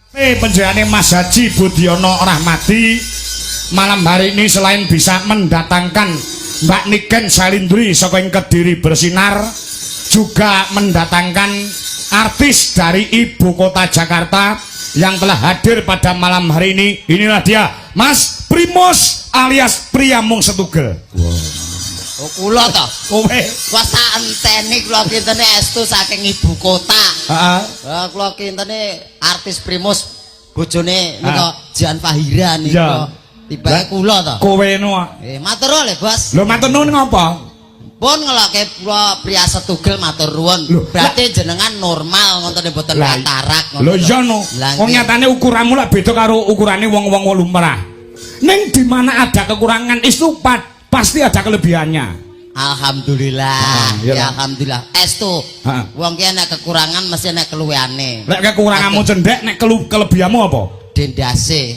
Penjenengane Mas Haji Budiono Rahmadi malam hari ini selain bisa mendatangkan Mbak Niken Salindri saka ing Kediri Bersinar, juga mendatangkan artis dari ibu kota Jakarta yang telah hadir pada malam hari ini. Inilah dia, Mas Primus alias Pria Mung Setugel. Oh, kula to. Kowe. Wah, tak enteni kula kintene estu saking ibu kota. Heeh. Lah, kula kintene artis Primus bojone nika Jian Fahira nika. Tibake kula to. Kowe no. Eh, matur nuwun lho, Bos. Lho, matur nuwun ngopo? Pun ngeloke kula pria setugel, matur nuwun. Lho, Berarti jenengan normal ngoten, mboten katarak ngoten. Lho iya no. Lah, Wong nggih. nyatane ukuranmu lak beda karo ukurane wong-wong lumrah. Ning di mana ada kekurangan itu pasti ada kelebihannya. Alhamdulillah. Ah, iya Ya, lah. alhamdulillah. Estu. Heeh. Wong ki nek kekurangan mesti nek keluwihane. Lek kekuranganmu cendhek, nek kelebihanmu apa? Dendase.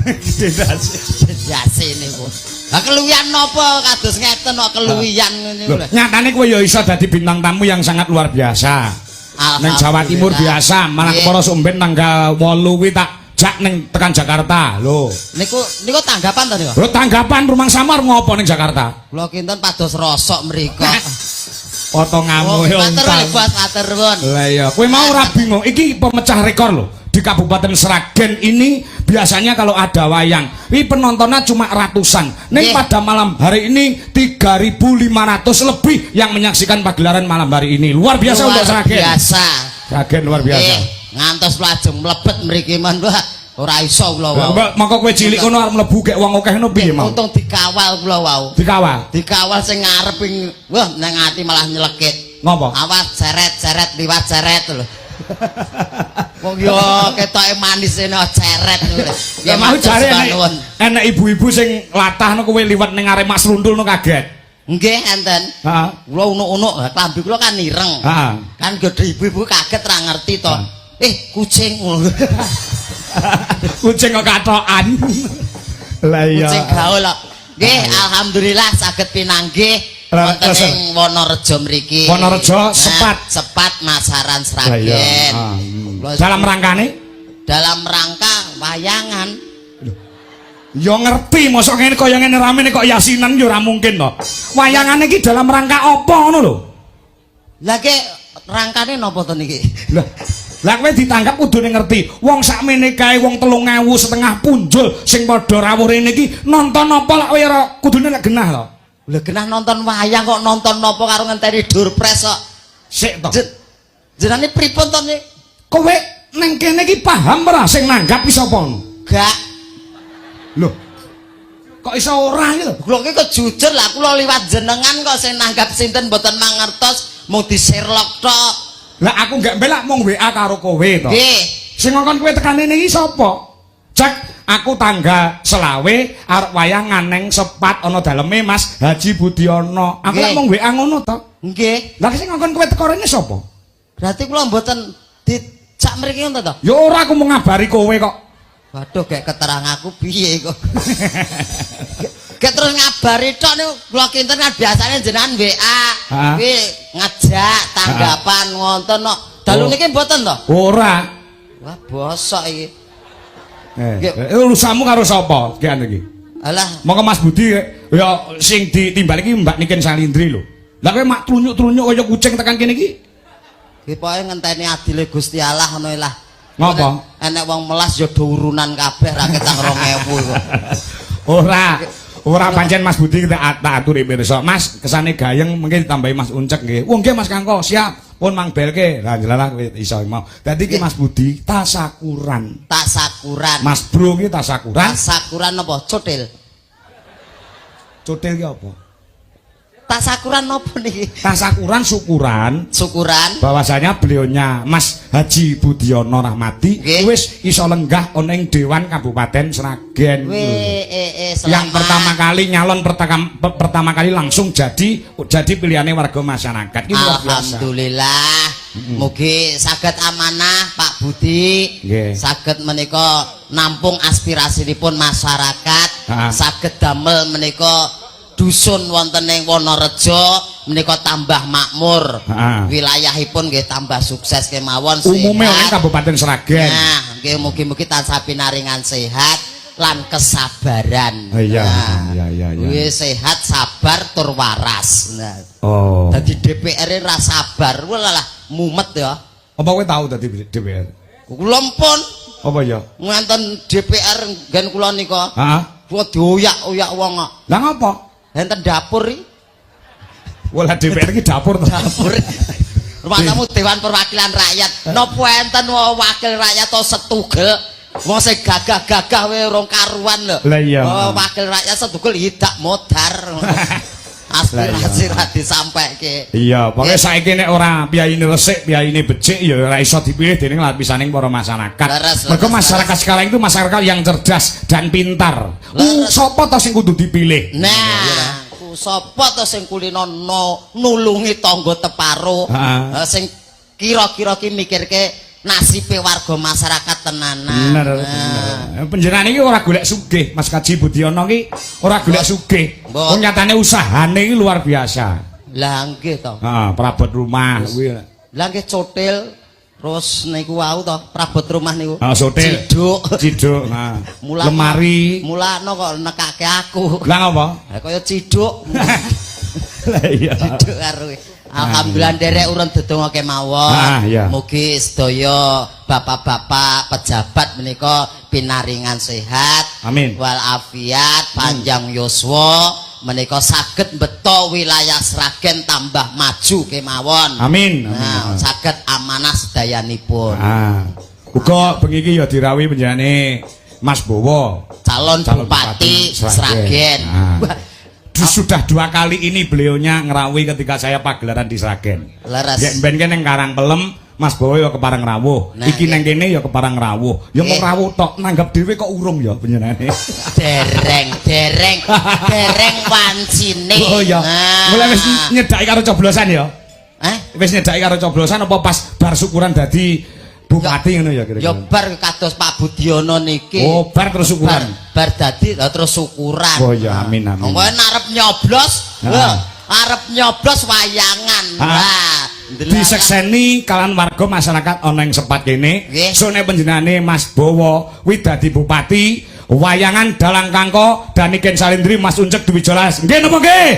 Dendase. Dendase niku. Lah, keluwihan napa kados ngeten kok keluwihan ngene Lho, lho. nyatane kowe ya iso dadi bintang tamu yang sangat luar biasa. Neng Jawa Timur biasa, malah kepara sumben tanggal 8 kuwi tak jak ning tekan Jakarta. Lho. Niku niku tanggapan to niku? Lho, tanggapan rumang samar ngopo ning Jakarta? Kula kinten pados rosok mriko. Potonganmu Oh, ya matur untal. nuwun, Bos, matur nuwun. Lah iya, kowe mau ora bingung, iki pemecah rekor loh. Di Kabupaten Sragen ini biasanya kalau ada wayang, ini penontonnya cuma ratusan. Ning pada malam hari ini 3.500 lebih yang menyaksikan pagelaran malam hari ini. Luar biasa Luar untuk Sragen. biasa. Sragen luar biasa. Nggih, ngantos lajeng mlebet mriki men, wah, ora iso kula wau. Lah, mongko kowe cilik kono arep mlebu gek wong akeh ngono piye mau? Untung dikawal kula wau. Dikawal. Dikawal sing ngarep ing, wah, nang ati malah nyelekit. Ngopo? Awas seret seret liwat seret lho. Wong yo ketoke manis ene ceret lho. Ya mau jare enek ibu-ibu sing latah no kowe liwat ning arep Mas Rundul no kaget. Nggih, enten. Heeh. Kula unuk-unuk, klambi kula kan ireng. Heeh. Kan gedhe ibu-ibu kaget ra ngerti to. Eh, kucing. Kucing kok katokan. Lah iya. Kucing gaul kok. Nggih, alhamdulillah saged pinanggih wonten ing Wonorejo mriki. Wonorejo, Nah, Sepat. Sepat Masaran Lah iya. Sragen. Ah, Kula Dalam rangkane? Dalam rangka wayangan. Ya ngerti, mosok ngene kaya ngene ramene kok yasinan ya ora mungkin to. Wayangane iki dalam rangka apa ngono lho? Lah, ke rangkane napa to niki? Lah, lah kowe ditanggap kudune ngerti. Wong sakmene kae wong 3.500 punjul sing padha rawuh rene iki nonton apa lak kowe ora kudune lek genah to. Lah, genah nonton wayang kok nonton napa karo ngenteni doorprize kok. Sik to. Jenenge pripun to niki? Kowe ning kene iki paham ora sing nanggap ki sapa ngono? Gak. Lho. Kok iso ora iki lho? Kula ki kok jujur lah, kula liwat jenengan kok sing nanggap sinten mboten mangertos, mung di-shareloc tok. Lah, aku gak mbelak mung WA karo kowe to. Nggih. Sing ngongkon kowe tekan rene iki sapa? Cek aku tanggal 25 arep wayangan neng Sepat ana daleme Mas Haji Budiono. Aku lak mung WA ngono to. Nggih. Lah, sing ngongkon kowe teko rene sapa? Berarti kula mboten dicak mriki ngoten to? Ya ora, aku mau ngabari kowe kok. Waduh, gek keterang aku piye kok. Gek terus ngabari tok niku kula kinten kan biasane jenengan WA. Kuwi ngejak tanggapan ngoten kok. Dalu niki mboten to? Ora. Wah, bosok iki. Eh, Nggih. Urusanmu karo sapa kian iki? Alah, Monggo Mas Budi ya sing ditimbal iki Mbak Niken Salindri lho. Lah, kowe mak trunyuk-trunyuk kaya kucing tekan kene iki. Ki pokoke ngenteni adile Gusti Allah ngono lah. Ngapa? Enek wong melas ya do urunan kabeh ra ketang 2000 iku. Ora. Ora, pancen Mas Budi tak tak aturi pirsa. Mas, kesane gayeng mungkin ditambahi Mas Uncek nggih. Wong nggih, Mas Kangko, siap. Pun mang belke. Lah, jelalah kowe iso mau. Dadi iki Mas Budi tasakuran. Tasakuran. Mas Bro iki tasakuran. Tasakuran apa? Cotil. Cotil ki apa? Tasakuran napa niki? Tasakuran syukuran Syukuran. Bahwasanya beliaunya Mas Haji Budiono Rahmadi wis iso lenggah ana ing Dewan Kabupaten Sragen. Weh, eh, eh, Yang selamat. Pertama kali nyalon pertama kali langsung jadi pilihannya warga masyarakat. Ini luar biasa. Alhamdulillah. Mugi saged amanah Pak Budi. Saged menika nampung aspirasinipun masyarakat, saged damel menika dusun wonten ing Wonorejo menika tambah makmur. Wilayahipun nggih tambah sukses kemawon, Umume sehat. ning Kabupaten Sragen. Nah, nggih. Nggih, mugi-mugi tansah pinaringan sehat lan kesabaran. Oh, iya. Nah, Iya. kuwi sehat, sabar tur waras. Nah, Oh. dadi DPR ra sabar, walah mumet ya. Apa kowe tau dadi DPR? Kula pun Apa ya? nganten DPR nggen kula nika. Heeh. Kula dioyak-oyak wong kok. Lah ngapa? Enten dapur iki. Wah, DPR iki dapur to. Dapur. Rumahmu Dewan Perwakilan Rakyat. Napa enten wakil rakyat to setugel? Wong sing gagah-gagah wae urung karuan lho. Lah iya. Oh, wakil rakyat setugel idak modar. Aspirasi ra disampaike. Iya, pokoke saiki nek ora piyayine resik, piyayine becik ya ora iso dipilih dening lapisaning para masyarakat. Leres, Mergo masyarakat sekarang itu masyarakat yang cerdas dan pintar. Sapa to sing kudu dipilih? Nah, ku sapa to sing kulino no, nulungi tangga teparo? Sing kira-kira ki mikirke nasibe warga masyarakat tenanan. Bener, Nah. bener. Panjenengan iki ora golek sugih, Mas Kaji Budiono iki ora golek sugih. Wong nyatane usahane iki luar biasa. Lah nggih to. Heeh, perabot rumah kuwi. Lah nggih cotil terus niku wau to, prabot rumah niku. Ah, sotil. Ciduk. Ciduk, nah. Mula Lemari. Mulane kok nekake aku. Lah ngapa? Lah kaya ciduk. Lah iya. Ciduk karo. Alhamdulillah nderek urun dedonga kemawon. Ah, iya. Mugi sedaya bapak-bapak pejabat menika pinaringan sehat. Amin. Wal afiat, panjang yuswa, menika saged beto wilayah Sragen tambah maju kemawon. Amin. Amin. Nah, saged amanah sedayanipun. Ah. Uga bengi iki ya dirawuhi panjenengane Mas Bowo, Calon, calon Bupati Bupati Sragen. Sragen. Ah. Wah, Sudah dua kali ini beliaunya ngrawuhi ketika saya pagelaran di Sragen. Leres. Ya ben kene ning Karangpelem, Mas Bowo ya kepareng rawuh. Nah, Iki nang kene ya kepareng rawuh. Ya mung rawuh tok, nanggap dhewe kok urung ya panjenengane. Dereng, dereng, dereng wancine. Oh iya. Nah. Mulai wis nyedaki karo coblosan ya. Eh? Wis nyedaki karo coblosan apa pas bar syukuran dadi bupati ngono ya Ya kira-kira? bar kados Pak Budiono niki. Oh, bar terus syukuran. Bar dadi lah terus syukuran. Oh iya, amin, amin. Engko arep nyoblos, lho, arep nyoblos wayangan. Wah, Disekseni kalian warga masyarakat ana ing sepat kene. Nggih. Sone panjenengane Mas Bowo kuwi dadi bupati, wayangan Dalang Kangko dan Niken Salindri Mas Uncek Dwijolas. Nggih napa nggih?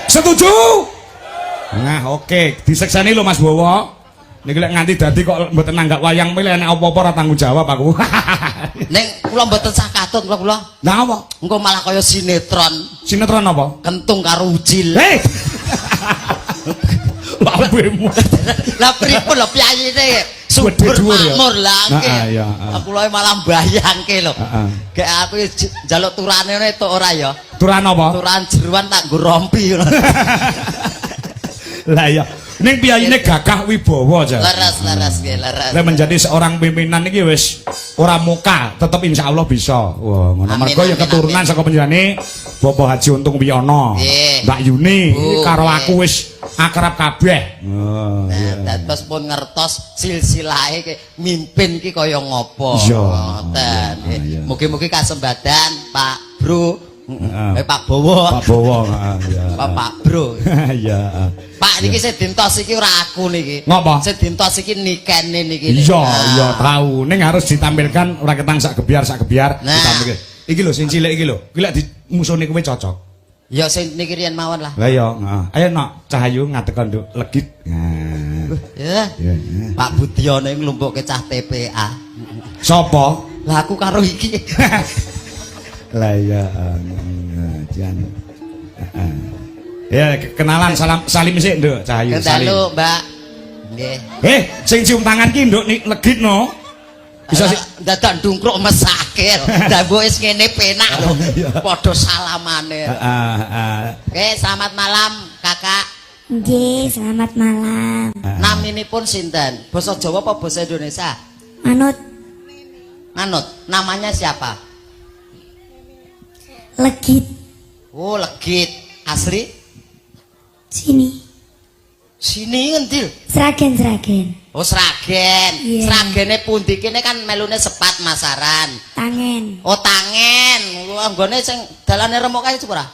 Setuju? Nah, oke, disekseni lho Mas Bowo. Niki lek nganti dadi kok mboten nanggap wayang milih nek apa-apa ora tanggung jawab aku. Ning kula mboten sah katut kula. Lah apa? Engko malah kaya sinetron, Sinetron apa? Kentung karo Ucil. Hei. Lambemu. Lah pripun lho piyayine subur Gede dhuwur ya? makmur lah nggih. Heeh, iya, heeh. Aku lho malah mbayangke lho. Heeh. Gek aku njaluk turane ngene tok ora ya. Turan apa? Turan jeruan tak nggo rompi ngono. Lah iya. Ning piyayine gagah wibawa aja. Leres, leres nggih, leres. Lek menjadi seorang pimpinan iki wis ora muka, tetep insya Allah bisa. Wah, ngono. Amin, Mergo ya amin, keturunan amin. saka panjenengane Bapak Haji Untung Wiyono, Mbak Yuni, Bu, karo nggih. aku wis akrab kabeh. Oh, Nah, iya. dados pun ngertos silsilahe ki mimpin ki kaya ngopo. Iya. Ngoten. Iya, iya. Mugi-mugi kasembadan Pak Bro. Heeh. Pak Bowo. Pak Bowo, heeh, iya. Pak Pak Bro. Iya. Pak niki sing dintos iki ora aku niki. Ngopo? Sing dintos iki nikene niki. Iya, Nah. iya tahu. Ning harus ditampilkan ora ketang sak gebyar sak gebyar Nah. ditampilke. Iki lho sing cilik iki lho. Iki lek di musune kowe cocok. Ya sing niki riyen mawon lah. Lah iya, heeh. Ayo nok Cahayu ngadeg nduk legit. Nah. Ya. Iya, iya. Pak Budiono nglumpukke cah TPA. Sopo? Lah aku karo iki. Lah iya, jan. Heeh. Ya kenalan salam salim sik nduk Cahayu salim. Dalu, Mbak. Nggih. Eh, sing cium tangan ki nduk nik legit no. Bisa sih. Dadak ndungkruk mesake. Lah mbok wis ngene penak lho. Padha salamane. Heeh, heeh. Oke, selamat malam, Kakak. Nggih, selamat malam. Naminipun sinten? Basa Jawa apa basa Indonesia? Manut. Manut. Namanya siapa? Legit. Oh, Legit. Asli? Sini. Sini ngendi? Sragen, Sragen. Oh, Sragen. Iya. Sragene pundi? Kene kan melune Sepat Masaran. Tangen. Oh, Tangen. Wah, nggone sing dalane remuk kae ora?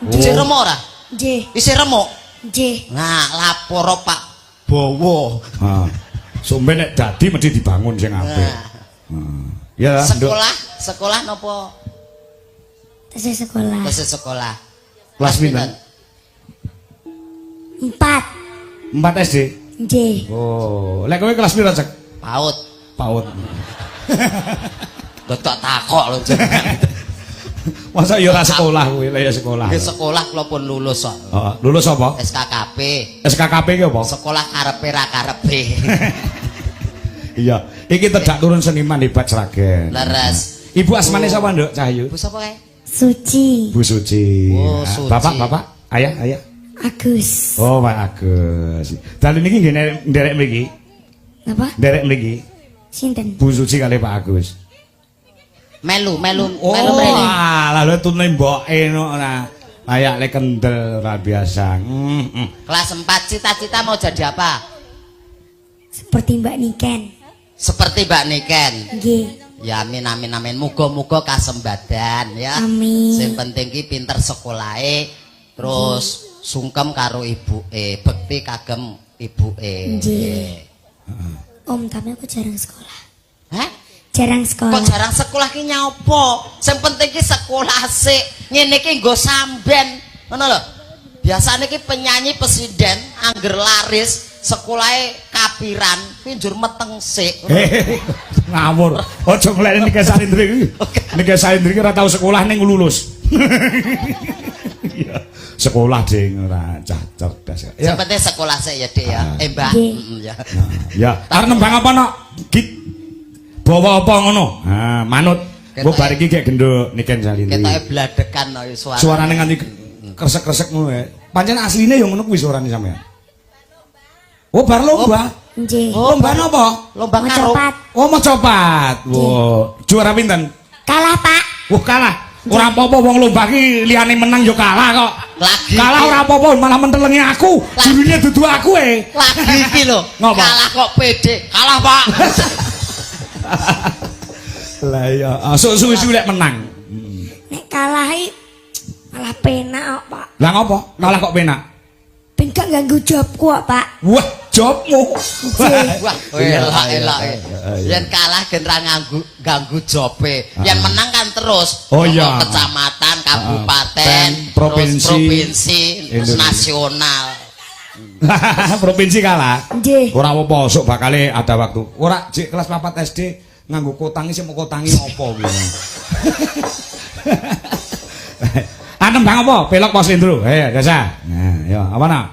Oh. Isih remuk ora? Nggih. Isih remuk. Nggih. Nah, laporo Pak Bowo. Ha. Sumbe nek dadi mesti dibangun sing apik. Nah. Heeh. Ya, Nduk. Sekolah, sekolah napa? Tesih sekolah. Tesih sekolah. Kelas pinten? 4. 4 SD. Nggih. Oh, lek kowe kelas piro, Cek? PAUD. PAUD. Dodok takok lho jenengan. Masa ya ora sekolah kowe, lek ya sekolah. Nggih sekolah kula pun lulus kok. Heeh, lulus apa? SKKP. SKKP ki apa? Sekolah karepe ra karepe. Iya, iki tedak turun seniman hebat Sragen. Leres. Ibu asmane sapa, Nduk Cahyu? Bu sapa kae? Suci. Bu Suci. Oh, Suci. Bapak, bapak, ayah, ayah. Agus. Oh, Pak Agus. Dalu niki nggih nderek mriki. Napa? Nderek mriki. Sinten? Bu Suci kali Pak Agus. Melu, melu, Oh, melu mrene. alah lho tune mboke no ora. Layak le kendel ora biasa. Kelas 4 cita-cita mau jadi apa? Seperti Mbak Niken. Seperti Mbak Niken. Nggih. Ya amin amin amin. Muga-muga kasembadan ya. Amin. Sing penting ki pinter sekolahe, terus sungkem karo ibuke, bekti kagem ibuke. Nggih. Om, tapi aku jarang sekolah. Hah? Jarang sekolah. Kok jarang sekolah ki nyapo? Sing penting ki sekolah sik. Ngene iki nggo samben. Ngono lho. Biasane ki penyanyi presiden angger laris sekolahe kapiran kuwi njur meteng sik. Ngawur. Aja nglekne Nike Salindri iki. Nike Salindri iki ora tau sekolah ning lulus. Iya. Sekolah ding ora cah cerdas. Sing Ya. penting sekolah sik ya, Dik ya. Mbak. Nggih. Ya. Ya, arep nembang apa nok? Git. Bawa apa ngono? Ha, manut. Engko bar iki gek genduk Niken Salindri. Ketoke bladekan no suara. Suarane nganti kresek-kresek ngono ya. Pancen asline ya ngono kuwi suarane sampean. Oh, bar lomba. Nggih. Oh, Lomba napa? Lomba karo. Macapat. Oh, macapat. Wah, juara pinten? Kalah, Pak. Wah, kalah. Ora apa-apa wong lomba ki liyane menang ya kalah kok. Lagi. Kalah ora apa-apa malah mentelengi aku. Jurine dudu aku e. Lagi iki lho. Ngapa? Kalah kok pede. Kalah, Pak. Lah iya, suwi-suwi lek menang. Nek kalah i malah penak kok, Pak. Lah ngopo? Kalah kok penak? Ben gak ganggu jobku kok, Pak. Wah, jobmu. Wah, elak elak. Yen kalah gen ra nganggu ganggu jobe. Yen menang kan terus. Oh, iya. Kecamatan, kabupaten, provinsi, terus provinsi, terus nasional. Provinsi kalah. Nggih. Ora apa-apa, sok bakale ada waktu. Ora, jek kelas 4 SD nganggo kotangi sing mau kotangi apa kuwi. Ah, nembang apa? Pelok apa slendro? Biasa. Nah, ya, apa nak?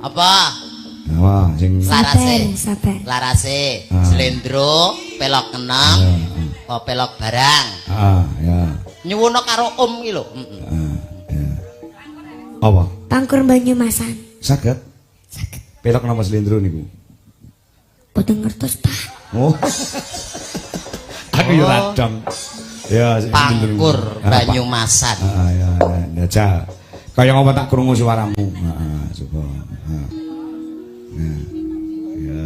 Apa? Apa sing Larase. Sabar, sabar. Larase, slendro, pelok keneng, apa pelok barang. Ah, ya. Nyuwuna karo Om iki lho. Heeh. Ah, ya. Apa? Pangkur Banyumasan. Saged? Saged. Pelok napa slendro niku? Boten ngertos, Pak. Oh. Aku yo radong. Ya, sing Pangkur Ah, Pak. Banyumasan. Ah, ya, ya, ya. Kaya ngapa tak krungu suaramu. Heeh, coba. Heeh. Ya.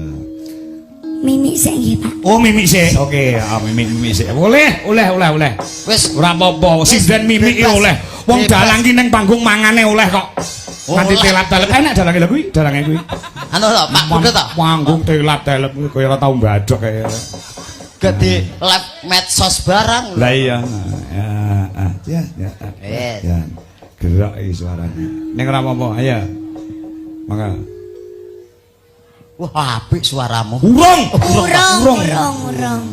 Mimik sik nggih, Pak. Oh, mimik sik. Oke, ah mimik mimik sik. Boleh, oleh, oleh, oleh. Wis Ora apa-apa, sinden mimik bebas. oleh. Wong Bebas. dalang ki ning panggung mangane oleh kok. Nganti Oleh. telap-telep enak dalange lho kuwi, dalange kuwi. Anu lho, Pak Budha to. Panggung telap-telep kuwi kaya ora tau mbadok kaya. Gede live medsos barang lho. Lah iya. Ya, ah, ya, ya. Wes. Ya. Gerak iki suaranya. Ning ora apa-apa, ayo. Mangga. Wah, apik suaramu. Urung. Urung, urung, urung.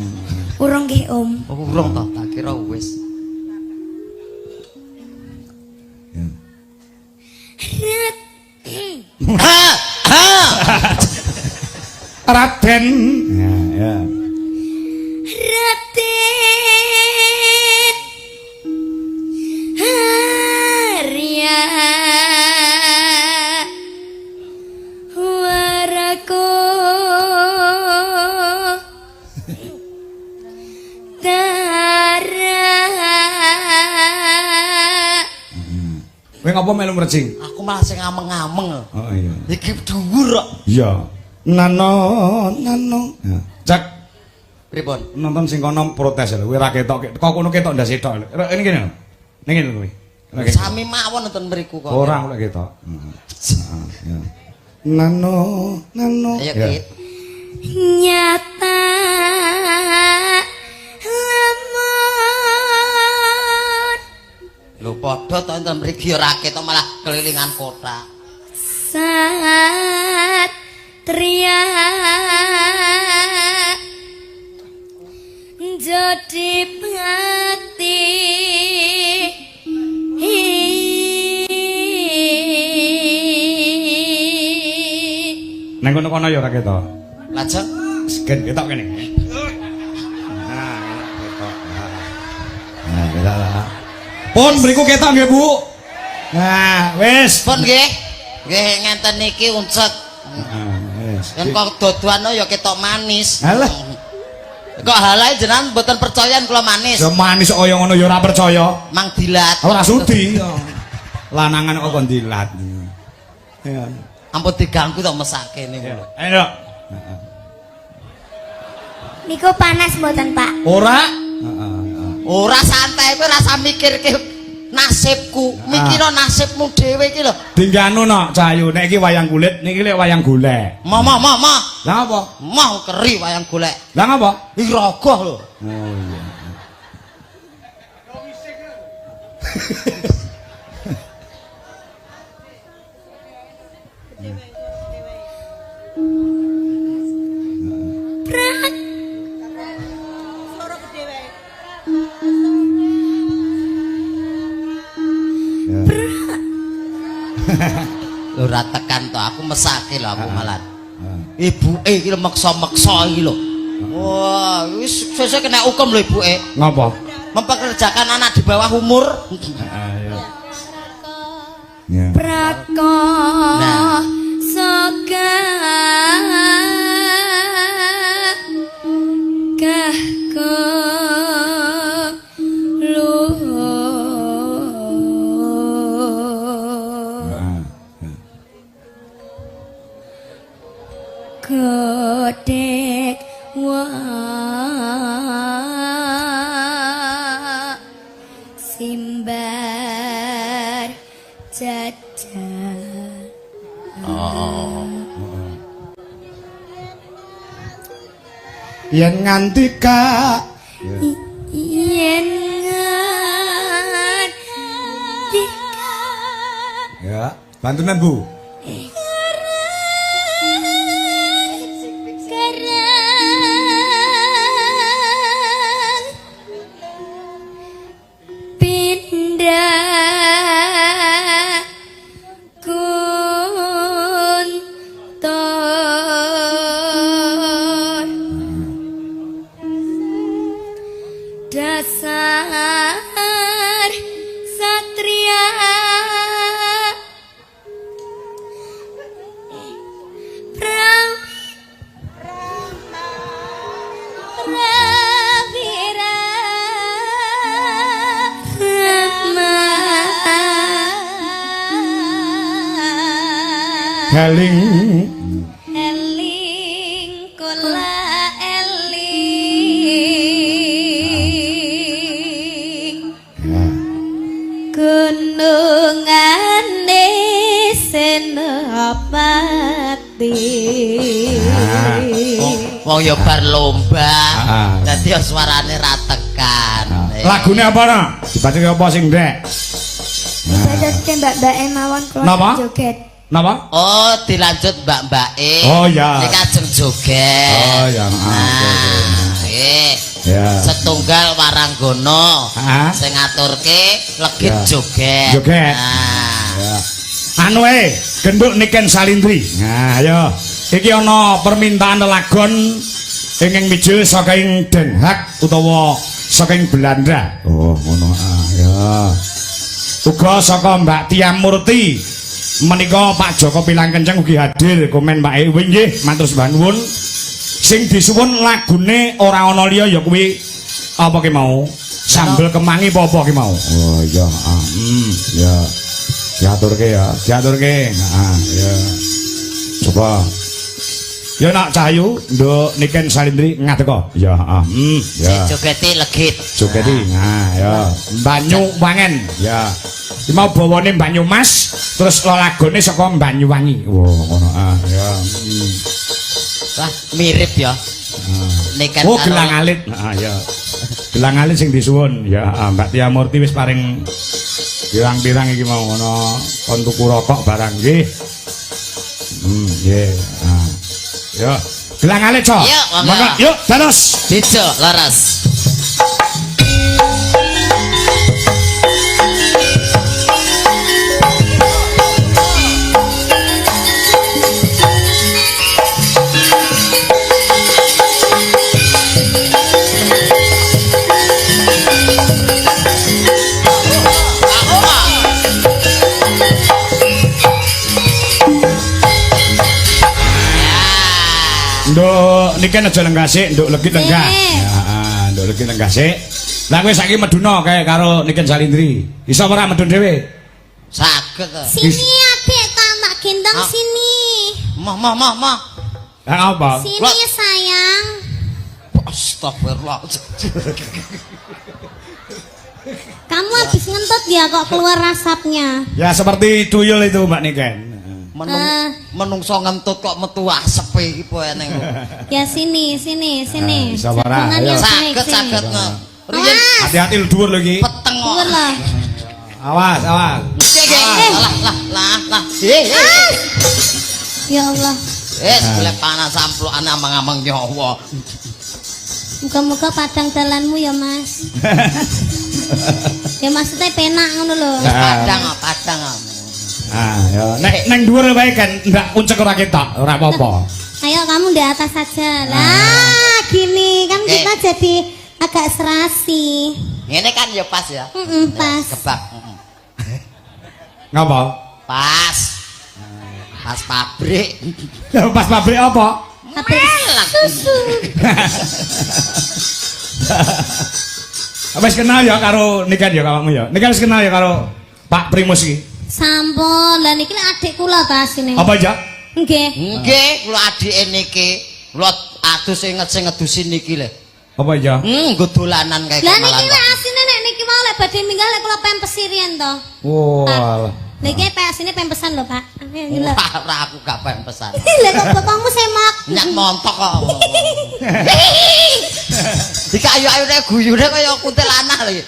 Urung nggih, Om. Oh, urung to, tak kira wis. Ya. Ha! Ha! Raden. Ya, ya. Raden Arya Warako Tara. Kowe ngopo melu mrecing? Aku malah sing ngameng-ngameng. Oh iya. Iki dhuwur kok. Iya. Nano, nano. Ya. Cak Pripun? nonton sing kono protes lho. Kowe ora ketok. Kok kono ketok ndas tok lho. Ini kene lho. Ning kene lho kowe. Sami mawon nonton mriku kok. Ora kok ketok. Heeh. Ya. Nano, nano. Ayo, Ya. Kit. Nyata. Padha to enten mriki ora ketok malah kelilingan kota. Satria jadi pati. Nang kono-kono ya ora ketok. Lajeng Segen ketok kene. Nah, ketok. Nah, ketok lah. Pun mriku ketok nggih, Bu. Nah, wis. Pun nggih. Nggih ngenten niki uncek. Heeh, wis. Yen kok dodoan ya ketok manis. Halah. Kok halae jenengan mboten percaya kula manis. Ya manis kaya ngono ya ora percaya. Mang dilat. Ora sudi. Lanangan kok kon dilat. Ya. Ampun diganggu to mesake niku lho. Ayo. Niku panas mboten, Pak? Ora. Ora santai kowe rasa mikirke nasibku. Mikira nasibmu dhewe iki lho. Dingganu no Cahayu, nek iki wayang kulit, niki lek wayang golek. Moh moh moh moh. Lah apa? Moh keri wayang golek. Lah ngapa? Iki rogoh lho. Oh iya. Lho ora tekan to aku mesake lho aku malah. Ibuke iki lho meksa-meksa iki lho. Wah, wis sesuk kena hukum lho ibuke. Ngapa? Mempekerjakan anak di bawah umur. Heeh, iya. Praka Nah. soka kah Godek wa simbar jajah. Oh. Yen nganti ka Yen nganti ka ya, bantunan Bu. Karang pindah kuntor dasar satria Prawira Rama Heling eling kula eling gunungane Senopati. Wong ya bar lomba. Ah. Dadi ya suarane ra tekan. Lagune apa no? Dibacake apa sing ndek? Dibacake mbak-mbake mawon kula Napa? joget. Napa? Oh, dilanjut mbak-mbake. Oh, ya. Iki ajeng joget. Oh, ya. Ah, oke, oke. Nggih. Ya. Setunggal waranggono. Ah. Sing ngaturke legit Ya. joget. Joget. Nah. Ya. Anu genduk Niken Salindri. Nah, ayo. Iki ana permintaan lelagon ingkang mijil saking Den Haag utawa saking Belanda. Oh, ngono ah ya. Uga saka Mbak Tia Murti. Menika Pak Joko Pilang Kenceng ugi hadir komen Pak Ewi nggih, matur sembah nuwun. Sing disuwun lagune ora ana liya ya kuwi apa ki mau? Sambel kemangi apa-apa ki mau? Oh iya, ah, ya. Diaturke ya, diaturke. Heeh, ya. Coba. Ya nak Cahayu, nduk Niken Salindri ngadeka. Ya, heeh. Ya. Sing jogete legit. Jogeti. Nah, ya. Banyu Wangen. Ya. Iki mau bawane Banyumas, terus lelagone saka Banyuwangi. Wah, ngono ah, ya. Wah, mirip ya. Niken Oh, gelang alit. Heeh, ya. Gelang alit sing disuwun. Ya, ah, Mbak Tia Murti wis paring Pirang-pirang iki mau ana kon tuku rokok barang nggih. Nggih. Ah. Yo, gelang alit, Cok. Yuk, monggo. Monggo, yuk, dados. Dijo leres. Nduk, niki aja lenggah sik, nduk legit lenggah. Heeh, nduk legit lenggah sik. Lah kowe saiki meduna kae karo Niken Salindri. Iso ora medun dhewe? Saged to. Sini adik tak gendong sini. Moh moh moh moh. Lah apa? Sini sayang. Astagfirullah. Kamu habis ngentut ya kok keluar asapnya. Ya seperti tuyul itu Mbak Niken. Menungso ngentut kok metu asepe iki po eneng. Ya sini, sini, sini. Ayo. Saged saged. Riyen hati-hati dhuwur lho iki. Peteng kok. Dhuwur lho. Awas, awas. Nggih, lah lah lah lah. Ya Allah. Wis golek panas amplokane amang-amang nyawa. Muga-muga padang dalanmu ya, Mas. Ya maksudnya penak ngono lho. Padang, padang. Ah, ya. Nek neng dhuwur wae kan ndak uncek ora ketok, ora apa-apa. Ayo kamu di atas saja. Lah, gini kan kita jadi agak serasi. Ngene kan ya pas ya. Heeh, pas. Kebak. Ngapa? Pas. Pas pabrik. Lah pas pabrik apa? Pabrik susu. Wis kenal ya karo Niken ya awakmu ya. Niken wis kenal ya karo Pak Primus iki. Sampun, lah niki adik kula ta asine. Apa ya? Nggih. Nggih, kula adike niki. Kula adus sing ngedusi niki lho. Apa ya? Nggo dolanan kae Lah niki lek asine nek niki wae lek badhe minggah lek kula pempesi riyen to. Walah. Niki asine pempesan lho, Pak. Ayo lho. Ora aku gak pempesan. Lha kok bokongmu semok. Nyak montok kok. Iki ayu-ayune guyune kaya kuntilanak lho iki.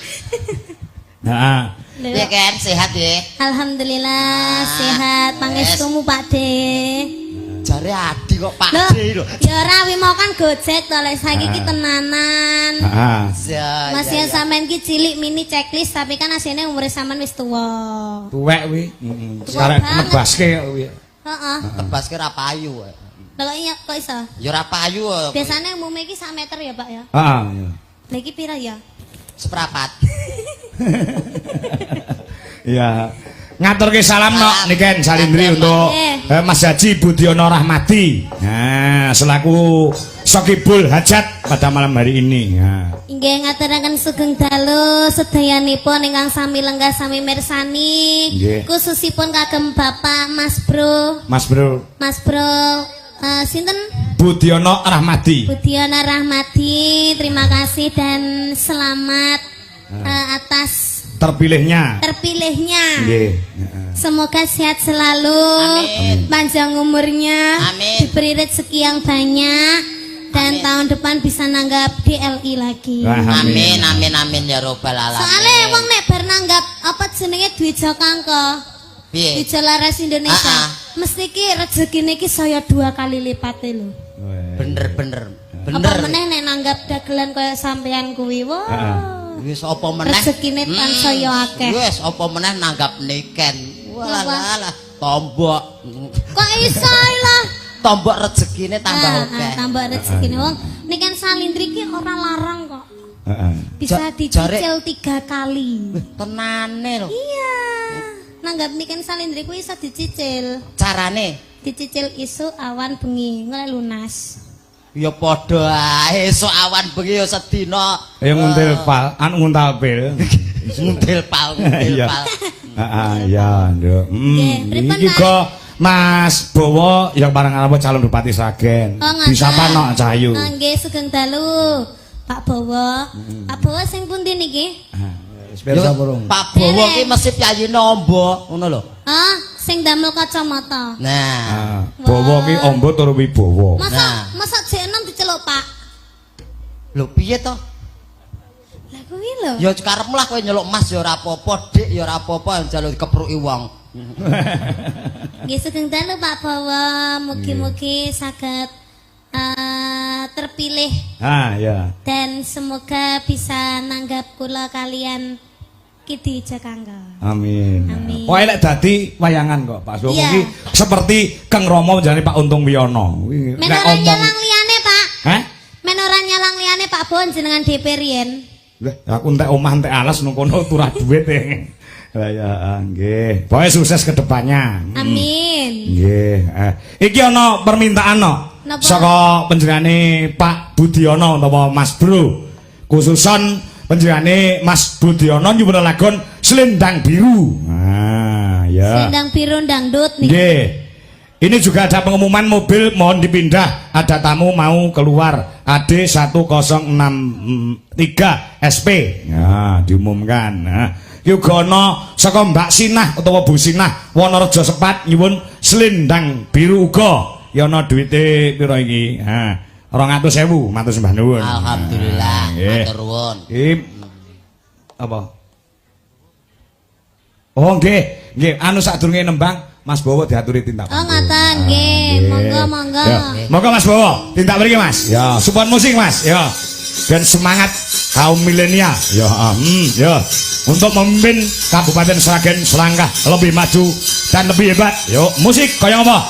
Heeh. Ya kan sehat ya. Alhamdulillah sehat. Pangestumu Pak De. Jare adi kok Pak De lho. Ya ora wi mau kan Gojek to lek saiki ki tenanan. Heeh. Mas ya sampean ki cilik mini checklist tapi kan asline umure sampean wis tuwa. Tuwek kuwi. Heeh. Sekarang nebaske kok kuwi. Heeh. Nebaske ora payu. Lha kok iya kok iso? Ya ora payu. Biasane umume iki sak meter ya, Pak ya. Heeh, iya. Lha iki pira ya? Seprapat. Iya. Ngaturke salam nok Niken Salindri untuk Mas Haji Budiono Rahmadi. Nah, selaku Sokibul Hajat pada malam hari ini. Nah. Inggih ngaturaken sugeng dalu sedayanipun ingkang sami lenggah sami mirsani. Khususipun kagem Bapak Mas Bro. Mas Bro. Mas Bro sinten? Budiono Rahmadi. Budiono Rahmadi, terima kasih dan selamat atas terpilihnya. Nggih. Semoga sehat selalu. Amin. Panjang umurnya. Amin. Diberi rezeki yang banyak dan Amin. tahun depan bisa nanggap DLI lagi. Wah, amin amin amin ya robbal alamin. Soale wong nek bar nanggap apa jenenge Dwijo Kangko. Piye? Dwijo Laras Indonesia. Mesti ki rezekine ki saya 2 kali lipate lho. Bener bener. Bener. Apa meneh nek nanggap dagelan kaya sampean kuwi. Wah. Wis apa meneh rezekine tansaya akeh. Wis apa meneh nanggap Niken. Walah lah tombok. Kok iso lah? Tombok rezekine tambah akeh. Tambah rezekine wong Niken Salindri ki ora larang kok. Heeh. Bisa dicicil 3 kali. Tenane lho. Iya. Nanggap Niken Salindri kuwi iso dicicil. Carane dicicil isuk awan bengi, ngene lunas. Ya padha ae esuk awan bengi ya sedina. Ya nguntil pal, anu nguntal pil. Nguntil pal, nguntil pal. Heeh, iya, Nduk. Iki kok Mas Bowo yang barang arep calon Bupati Sragen. Disapa nok Cahyu. Nggih, sugeng dalu. Pak Bowo. Pak Bowo sing pundi niki? Wis pirsa burung. Pak Bowo ki mesti piyayine ombo, ngono lho. Ah, sing damel kacamata. Nah, Bowo ki ombo tur wibawa. Masa masa jek enom diceluk Pak. Lho piye to? Lah kuwi lho. Ya karepmu lah kowe nyeluk Mas ya ora apa-apa, Dik ya ora apa-apa njaluk dikepruki wong. Nggih, sugeng dalu Pak Bowo, mugi-mugi saged terpilih Ah, ya. dan semoga bisa nanggap kula kalian Ki Dwijo Kanggo. Amin. Amin. Pokoke lek dadi wayangan kok Pak Bowo Iya. iki seperti Kang Rama jane Pak Untung Wiyono. Kuwi Men nek ora nyalang liyane, Pak. Hah? Men ora nyalang liyane Pak Bowo, jenengan DP riyen. Lah, aku entek omah entek alas nang kono turah duit e. Lah ya, ah, nggih. Pokoke sukses ke depannya. Amin. Nggih. Iki ana permintaan no. Napa? Saka panjenengane Pak Budiono utawa Mas Bro. Khususon panjenengane Mas Budiono nyuwun lagon Selendang Biru. Nah, ya. Selendang biru dangdut nih. Nggih. Ini juga ada pengumuman mobil mohon dipindah. Ada tamu mau keluar AD 1063 SP. Ya, diumumkan. Nah, iki uga ana saka Mbak Sinah utawa Bu Sinah Wonorejo Sepat nyuwun Selendang Biru uga. Ya ana duwite pira iki? Ha, 200.000, matur sembah nuwun. Alhamdulillah, Nggih. matur nuwun. Iki apa? Oh nggih, nggih, anu sadurunge nembang Mas Bowo diaturi tindak. Oh ngoten nggih, monggo monggo. Ya. Monggo Mas Bowo, tindak mriki Mas. Ya, support musik Mas. Ya. Dan semangat kaum milenial. Ya, ya. Untuk memimpin Kabupaten Sragen selangkah lebih maju dan lebih hebat. Yuk, musik kaya apa?